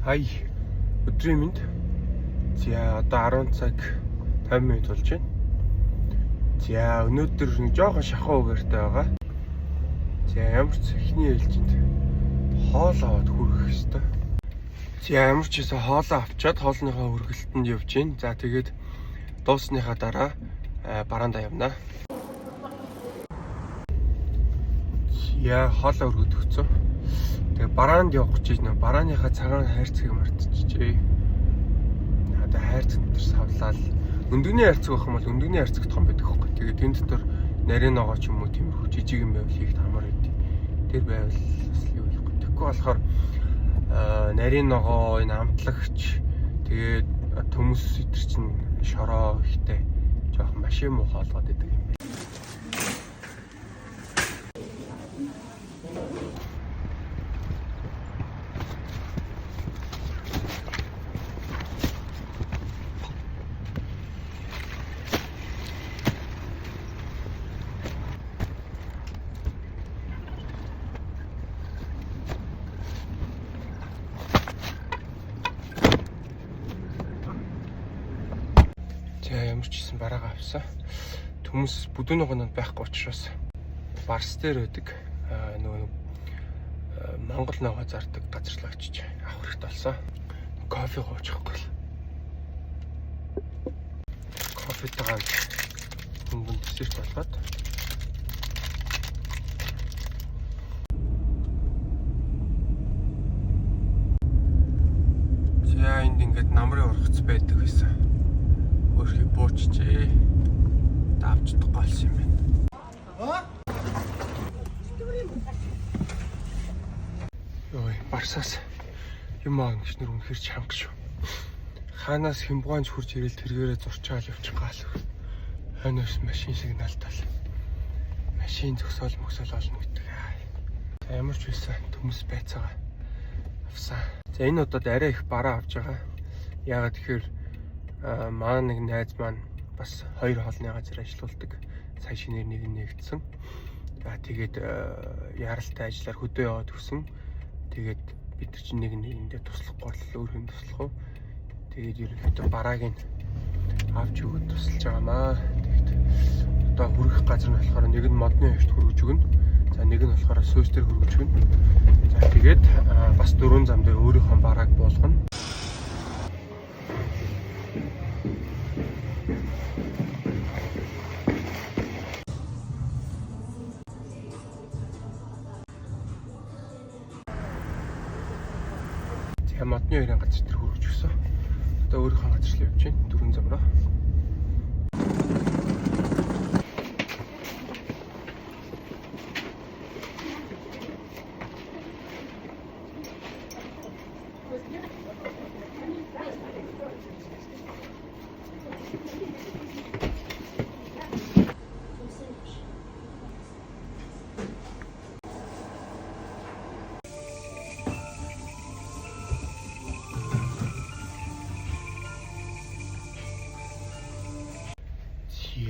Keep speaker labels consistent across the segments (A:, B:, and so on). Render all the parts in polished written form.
A: Хай, өдрийн мэнд. За одоо 10 цаг 50 минут болж байна. За өнөөдөр нэг жоохон шахуу үгээртэй байгаа. За ямар ч эхний ээлжинд хоол аваад хүрэх ёстой. За ямар ч байсан хоолоо авчаад хоолныхоо хүргэлтэнд явж байна. За тэгээд дууссныхаа дараа бараандаа явна. За хоолоо өргөд өгцөн. Тэгээ бараанд явах гэж байна. Барааныхаа цагаан хайрцгийг мартчихжээ. Одоо хайрцаг дотор савлаад өндөгний хайрцаг байх юм бол өндөгний хайрцаг том байдаг хөөхгүй. Тэгээд энэ дотор нарийн ногоо ч юм уу тиймэрхүү жижиг юм байвал хийх амар байд. Тэр байвал бас юу болохгүй. Тэгэхгүй болохоор нарийн ногоо, энэ амтлагч тэгээд төмөс өдр чинь шороо ихтэй жоохон машин муу хоолгоод идэг юм байна. За ямар ч гэсэн бараагаа авсан. Төмөс бүдүүн ногоонод байхгүй учраас барс дээр байдаг нөгөө Монгол ногоо зардаг газар л очиж авах хэрэгтэй болсон. Кофе гоочихгүй л. Кофетойгоо хөнгөн десерт болгоод. За энд ингээд намрын ургац байдаг байсан. Өөрхий буучжээ. Давж чадахгүй болсон юм байна. Йой, барсаас юм аа гэж нэр үнэхэр чанга шүү. Хаанаас хямбгаанч хурж ирэл тэргээрээ зурчаал явчих гал. Хойноос машин шиг налдаал. Машин зөксөөл мөксөөл олно гэдэг. За ямар ч байсан төмөс байцаага авсан. За энэ удаад арай их бараа авч байгаа. Яагаад тэгэхээр маа нэг найз маань бас хоёр хоолны газар ажиллаулдаг. Сая шинээр нэг нь нэгдсэн. За тэгээд яралтай ажиллаар хөдөө яваад өгсөн. Тэгээд бид нар чинь нэг нэгэндээ туслахгүй бол өөр хүн туслах уу. Тэгээд ерөнхийдөө барааг нь авч өгөөд тусалж байгаамаа. Тэгээд одоо хүрэх газар нь болохоор нэг нь модны хоёрт хүргэж өгнө. За нэг нь болохоор сууж дээр хүргэж өгнө. За тэгээд бас дөрвөн зам дээр өөрийнхөө барааг буулгана. За модны хоёрын газар дээр хүргэж өгсөн. Одоо өөрийнхөө газар руу явж байна. Дөрвөн зам руу.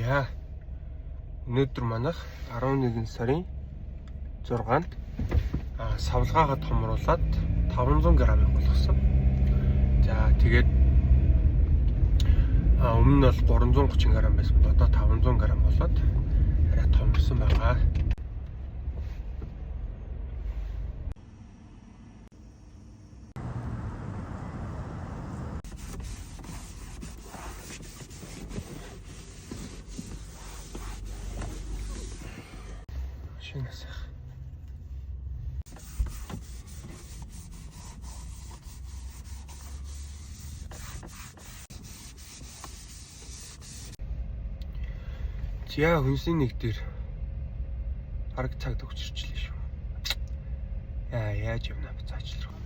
A: За өнөөдөр манайх 11 сарын 6-нд савлгаагаа томруулаад 500 г-ыг болгосон. За тэгээд өмнө нь бол 330 г байсан бол одоо 500 г болоод арай томорсон байгаа. Шинэ асах. За хүнсний нэг дээр бараг цаг төгсөрчлээ шүү. Яа яаж явна буцаач руу.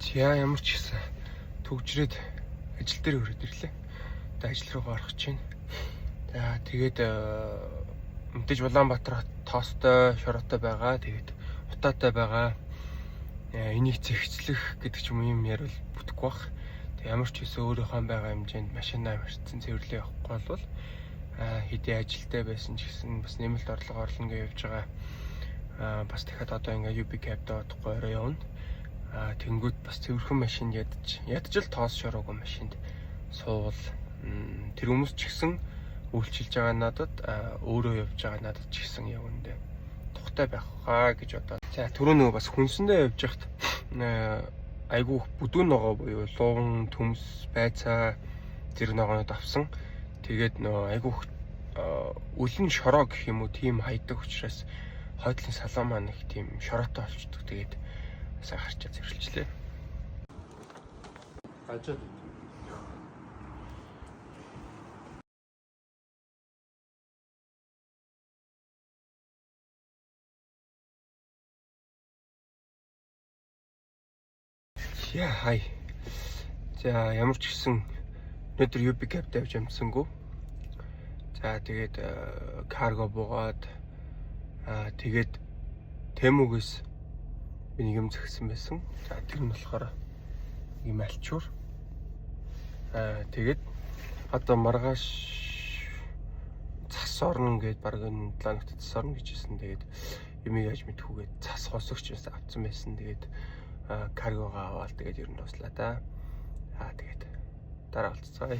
A: За, ямар ч гэсэн түгжрээд ажил дээр өрөөд ирлээ. Одоо ажил руугаа орох чинь. За, тэгээд мэдээж Улаанбаатар тоостой, шороотой байгаа. Тэгээд утаатай байгаа. Энийг зэгцлэх гэдэг ч юм уу, юм яриул бүтэхгүй бах. Тэг ямар ч гэсэн өөрийнхөө байгаа хэмжээнд машинаа мэрцэн цэвэрлээ явахгүй бол хэдий ажилтай байсан ч гэсэн бас нэмэлт орлого орлоно гэж явж байгаа. Бас дахиад одоо ингээ UB cab-д одохгүй орой явна. Тэнгүүд бас цэвэрхэн машинд ядаж л тоос шороогүй машинд суувал тэр хүмүүс ч гэсэн үйлчилж байгаа надад, өөрөө явж байгаа надад ч гэсэн яг үндэ тухтай байх хаа гэж бодоод. За, түрүү нөгөө бас хүнсэндээ явж байхад айгүй бүдүүн ногоо буюу лууван, төмс, байцаа зэрэг ногоонод авсан. Тэгээд нөгөө айгүй өлөн шороо гэх юм уу, тийм хайдаг учраас хойдлын салон маань их тийм шороотой болчдөг. Тэгээд сайн харчаа цэвэрлжлээ.
B: Гажаад.
A: Яа хай. За, ямар ч гэсэн өнөөдөр UB cab тавьж амжсангүй. За, тэгээд карго буугаад, тэгээд Temu-гээс би нэг юм згсэн байсан. За, тэр нь болохоор юм альчуур. Тэгээд одоо маргааш цас орно гээд, баг энэ 7 хоногт цас орно гэж хэлсэн. Тэгээд юмыг яаж мэдхүүгээд цас хосогч бас авцсан байсан. Тэгээд каргогоо аваад, тэгээд ер нь дуслаа да. Тэгээд дараа уулзцаая.